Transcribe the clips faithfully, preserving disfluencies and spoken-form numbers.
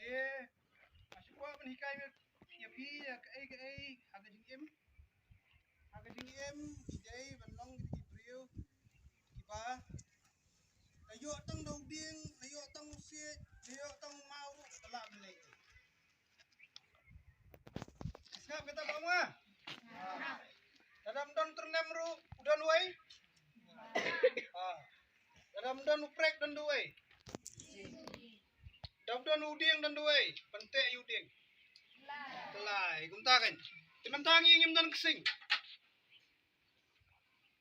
Eh, nga shu kwah ban hikai ïa phi ïa kaei kaei ha ka jingim. Ha ka jingim ngi dei ban long ki briew kiba la ïoh tang da u dieng, la ïoh tang u siej, la ïoh tang u maw ruh ka lah ban leh. Sngap kata ba ma. Lada ym don tyrnem ruh u don uei? Ah. Lada ym don u prek don uei? Lada ym don u dieng don uei? Pynteh ïa u dieng. Tlai, kumta kan. Te mynta ngi ngim don ksing.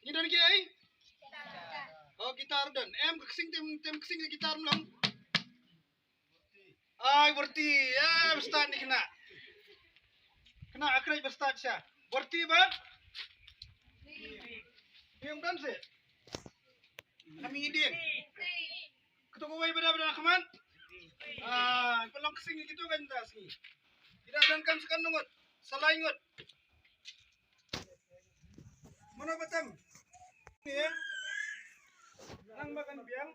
Ngi don kiei? Oh, gitar don. Em ka ksing tem tem ksing gitar mlong. Ai, berti. Ya, bastad ni kena. Kena akraj bastad sha. Berti bat. Dieng dan se. Kami dieng. Ketuk kawai bada bada kaman. Ah, pelong kesing gitu kan tas ni. Tidak dan kam sekan nungut. Salah ingut. Mano batam? Ni ya. Nang makan biang.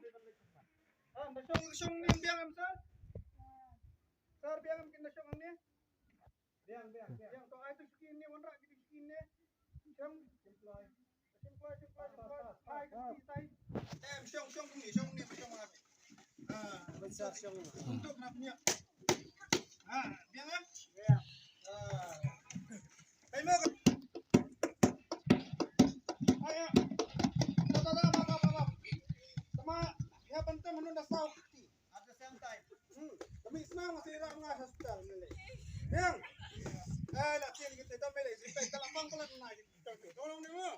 Ah, da shong shong ni biang am sar. Sar biang am kin da shong ni. Biang biang biang. Biang to ai tu skin ni wanrah kita skin ni. Shong. Shong plai. Shong plai shong plai shong plai. Ai ka skin tai. Em shong shong ni shong ni shong ni. Ah, besar shong. Untuk nak punya. Ah, biang ah. Ya. Ah. Ai mo. Ai ya. Ta ta ta ta ta ta. Sama ya penting menunda sau. At the same time. Hmm. Kami senang masih rak ngah hospital ni. Yang. Eh, lah tiada kita tak boleh. Kita tak lapang pelan nak. Tolong ni mo.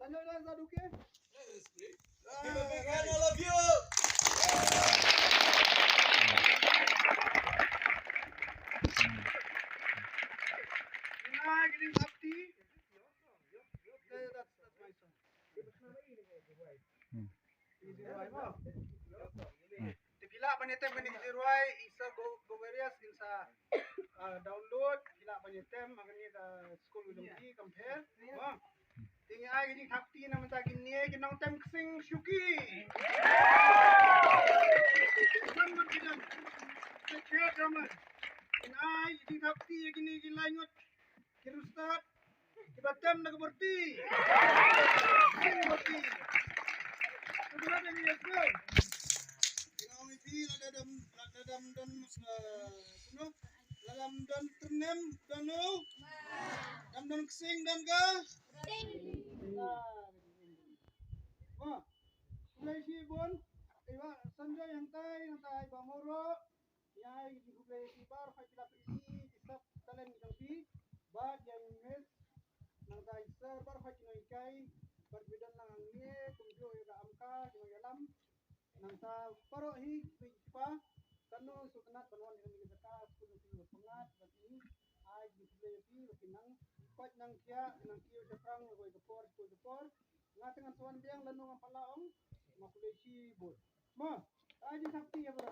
Sana dah satu ke? Give a big hand, all of you. Nah, gini sakti. Yeah, that's, that's my song. Te phi lah ban ïatem kane ka jingrwai, i sa go, go various in sa, ah, download, phi lah ban ïatem ha kane ka skul ka jong phi, compare. Mo. Te ngi ai ka jingthap kti na bynta kine ki nongtem ksing shuki. Wan wan ki dang. Te cheer, drummer. Ngi ai ka jingthap kti ïa kine ki lai ngut. Ki riewstad kiba tem na ka borti. Ka borti. Ka borti ni, let's go. Ki ong i Em, don u? Em don ksing don ka? Ksing. Ba. Khublei shibun. Iwa Sanjoy hangtai, hangtai ba moro. Ïa i khublei shi bar hoi pila pili i sap talent jong phi. Ba ïa i mes. Nangtai sir bar hoi ki nongkai. Bar bidon nang angne kum jo ïa ka amka ki nongïalam. Nangta paro hi ki pa kano su tnat ban wan ïa ka jaka skul ki wa pangat ban i ai ki khublei ïa phi wa ki nang koit nang khia ki nang kiew shaprang wa ka por skul ka por. Nga te ngan swan biang lano ngam pala ong ma khublei shibun. Ma ai di sakti ya bro.